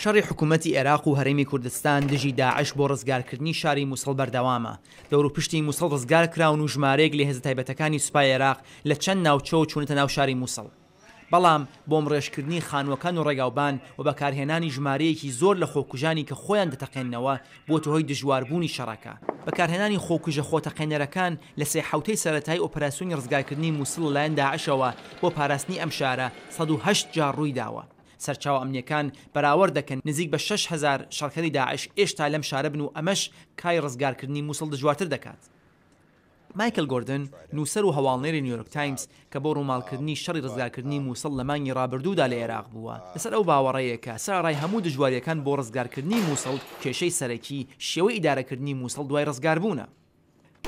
شەڕی حکوومەتی ئێراق و هەرێمی کوردستان دژی داعش بۆ ڕزگارکردنی شاری موسڵ بەردەوامە. دەوروپشتی موسڵ ڕزگارکراون و ژمارەیەک لە هێزە تایبەتەکانی سوپای ئێراق لە چەند ناوچەوە چوونەتە ناو شاری موسڵ. بەڵام بۆمڕێژکردنی خانووەکان و ڕێگاوبان و بەکارهێنانی ژمارەیەکی زۆر لە خۆکوژانی کە خۆیان دەتەقێننەوە بووەتە هۆی دژواربوونی شەڕەکە. بەکارهێنانی خۆکوژە خۆتەقێنەرەکان لە سێ حەوتەی سەرەتایی ئۆپەراسیۆنی ڕزگارکردنی موسڵ لەلایەن داعشەوە بۆ پاراستنی ئەم شارە 108 جار ڕوویداوە. سەرچاوە ئەمنییەکان بەراوەرد دەکەن نزیک بە 6000 شەڕکەری داعش ئێشتا لەم شارە بن و ئەمەش کاری ڕزگارکردنی موسڵ دژوارتر دەکات. مایکل گۆردن، نووسەر و هەواڵنێری نیویۆرک تایمز کە بۆ ڕووماڵکردنی شەڕی ڕزگارکردنی مووسڵ لە مانگی ڕابردوودا لە ئێراق بووە، لەسەر ئەو باوەڕەیە کە سەرەڕای هەموو دژوارییەکان بۆ ڕزگارکردنی مووسڵ، کێشەی سەرەکی، شێوەی ئیدارەکردنی مووسڵ دوای ڕزگاربوونە.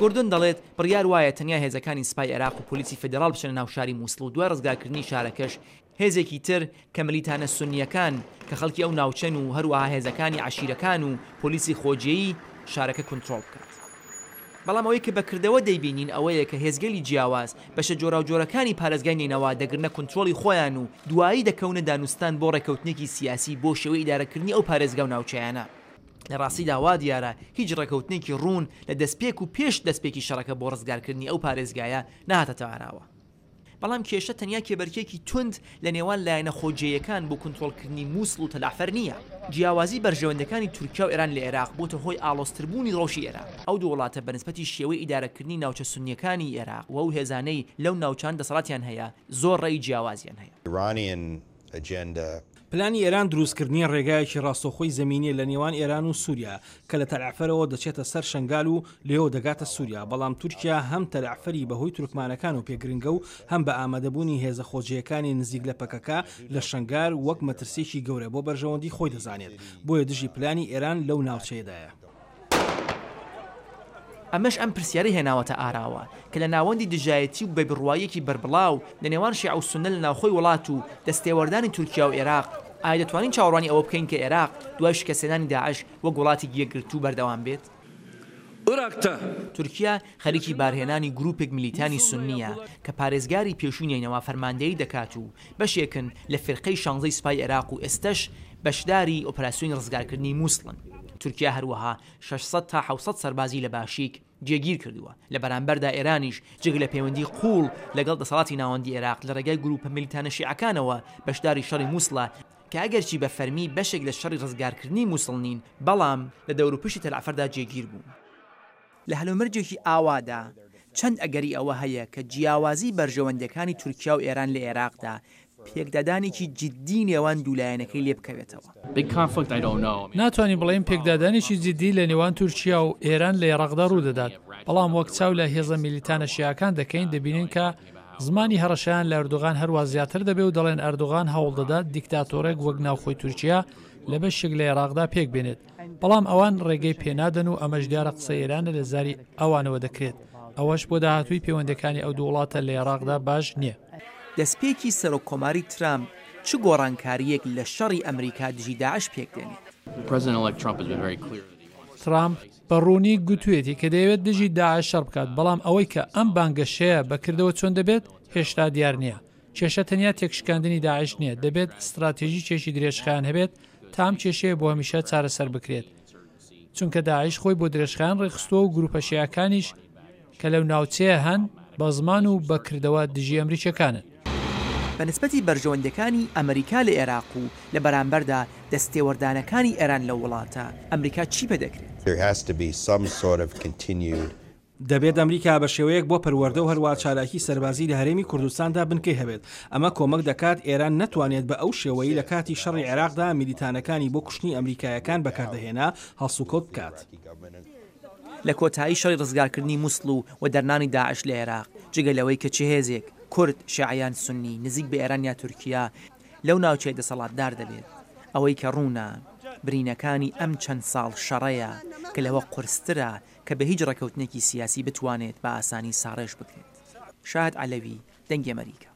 گۆردن دەڵێت، بڕیار وایە تەنیا هێزەکانی سپای ئێراق و پۆلیسی فیدراڵ بچنە ناو شاری مووسڵ و دوای ڕزگارکردنی شارەکەش هێزێکی تر کە ملیتانە سوننییەکان کە خەڵکی ئەو ناوچەن و هەروەها هێزەکانی عەشیرەکان و پۆلیسی خۆجێیی شارەکە کونترۆڵ بکات. بەڵام ئەوەی کە بە کردەوە دەیبینین ئەوەیە کە هێزگەلی جیاواز بەشە جۆراوجۆرەکانی پارێزگای نەینەوا دەگرنە کونترۆڵی خۆیان و دوایی دەکەونە دانوستان بۆ ڕێکەوتنێکی سیاسی بۆ شێوەی ئیدارەکردنی ئەو پارێزگا و ناوچەیانە. لە ڕاستیدا وا دیارە هیچ ڕێکەوتنێکی ڕوون لە دەستپێک و پێش دەستپێکی شەڕەکە بۆ ڕزگارکردنی ئەو پارێزگایە نەهاتەتە ئاراوە. بەڵام کێشە تەنیا کێبەرکێکی توند لە نێوان لایەنە خۆجێیەکان بۆ کونترۆڵکردنی موسڵ و تەلەعفەر نییە. جیاوازی بەرژەوەندیەکانی تورکیا و ئێران لە ئێراق بۆتە هۆی ئاڵۆزتربوونی ڕەوشی ئێراق. ئەو دوو وڵاتە بە نسبەتی شێوەی ئیدارەکردنی ناوچە سوننیەکانی ئێراق و ئەو هێزانەی لەو ناوچانە دەسەڵاتیان هەیە زۆر ڕەئی جیاوازیان هەیە. پلانی ئێران دروستکردنی ڕێگایەکی ڕاستەوخۆی زەمینیە لە نێوان ئێران و سوریا کە لە تەلەعفەرەوە دەچێتە سەر شەنگال و لێوە دەگاتە سوریا، بەڵام تورکیا هەم تەلەعفەری بەهۆی تورکمانەکانەوە پێ گرنگە و هەم بە ئامادەبوونی هێزە خۆجێیەکانی نزیک لە پەکەکە لە شەنگال وەک مەترسیەکی گەورە بۆ بەرژەوەندی خۆی دەزانێت، بۆیە دژی پلانی ئێران لەو ناوچەیەدایە. ئەمەش ئەم پرسیارەی هێناوەتە ئاراوە کە لە ناوەندی دژایەتی و بێبڕواییەکی بەربڵاو لە نێوان شیعە و سوننە لە ناوخۆی وڵات و دەستێوەردانی تورکیا و ئێراق، ئایا دەتوانین چاوەڕوانی ئەوە بکەین کە ئێراق دوای شکستهێنانی داعش وەک وڵاتێکی یەکگرتوو بەردەوام بێت؟ تورکیا خەریکی بارهێنانی گروپێک میلیتانی سوننییە کە پارێزگاری پێشووی نەینەوا فەرماندەیی دەکات و بەشێکن لە فیرقەی شانزەی سوپای ئێراق و ئێستەش بەشداری ئۆپراسیۆنی ڕزگارکردنی موسڵن. تورکیا هەروەها 600 تا 700 سەربازی لە باشیک جێگیر کردووە. لە بەرامبەردا ئێرانیش جگە لە پەیوەندی قووڵ لەگەڵ دەسەڵاتی ناوەندی ئێراق لە ڕێگای گرووپە میلیتانە شیعەکانەوە بەشداری شەڕی موسڵە کە ئەگەرچی بە فەرمی بەشێک لە شەڕی ڕزگارکردنی موسڵ نین بەڵام لە دەوروپشتی تەلعەفەردا جێگیر بوون. لە هەلومەرجێکی ئاوادا چەند ئەگەری ئەوە هەیە کە جیاوازی بەرژەوەندیەکانی تورکیا و ئێران لە ئێراقدا پێکدادانێکی جیددی نێوان دوو لایەنەکەی لێ بکەوێتەوە. ناتوانین بڵێین پێکدادانێکی جیددی لە نێوان تورکیا و ئێران لە ئێراقدا ڕوودەدات، بەڵام وەک چاو لە هێزە میلیتانە شیعەکان دەکەین دەبینین کە زمانی هەڕەشەیان لە ئەردۆغان هەروا زیاتر دەبێ و دەڵێن ئەردۆغان هەوڵدەدات دیکتاتۆرێک وەک ناوخۆی تورکیا لە بەشێک لە ئێراقدا پێکبێنێت. بەڵام ئەوان ڕێگەی پێنادەن و ئەمەش دیارە قسەی ئێرانە لە زاری ئەوانەوە دەکرێت، ئەوەش بۆ داهاتووی پەیوەندییەکانی ئەو دوو وڵاتە لە ئێراقدا باش نییە. دەستپێکی سەرۆککۆماری ترامپ چ گۆڕانکارییەک لە شەڕی ئەمریکا دژی داعش پێکدێنێت؟ ترامپ بە ڕوونی گوتوویەتی کە دەیەوێت دژی داعش شەڕ بکات، بەڵام ئەوەی کە ئەم بانگەشەیە بە کردەوە چۆن دەبێت، هێشتا دیار نییە. کێشە تەنیا تێکشکاندنی داعش نییە، دەبێت ستراتێژیکێکی درێژخایەن هەبێت تا ئەم کێشەیە بۆ هەمیشە چارەسەر بکرێت. چونکە داعش خۆی بۆ درێژخایەن ڕێکخستووە و گروپە شیعەکانیش کە لەو ناوچەیە هەن بە زمان و بە کردەوە دژی ئەمریکیەکانن. بە نسبەتی بەرژەوەندیەکانی ئەمریکا لە ئێراق و لە بەرامبەردا دەستێوەردانەکانی ئێران لەو وڵاتە، ئەمریکا چی پێ دەکرێت؟ دەبێت ئەمریکا بە شێوەیەک بۆ پەروەردە و هەروا چالاکی سەربازی لە هەرێمی کوردستاندا بنکەی هەبێت. ئەمە کۆمەک دەکات ئێران نەتوانێت بە ئەو شێوەی لە کاتی شەڕی عێراقدا میلیتانەکانی بۆ کوشتنی ئەمریکایەکان بەکاردەهێنا هەڵسوکەوت بکات. لە کۆتایی شەڕی ڕزگارکردنی موسڵ و وەدەرنانی داعش لە ئێراق، جگە لەوەی کە چ هێزێک، کورد، شیعە یان سوننی، نزیک بە ئێران یا تورکیا، لەو ناوچەیە دەسەڵاتدار دەبێت، ئەوەی کە ڕوونە، برینەکانی ئەم چەند ساڵ شەڕەیە کە لەوە قورسترە کە بە هیچ ڕێکەوتنێکی سیاسی بتوانێت بە ئاسانی ساڕێژ بکرێت. شاهد عەلەوی، دەنگی ئەمەریکا.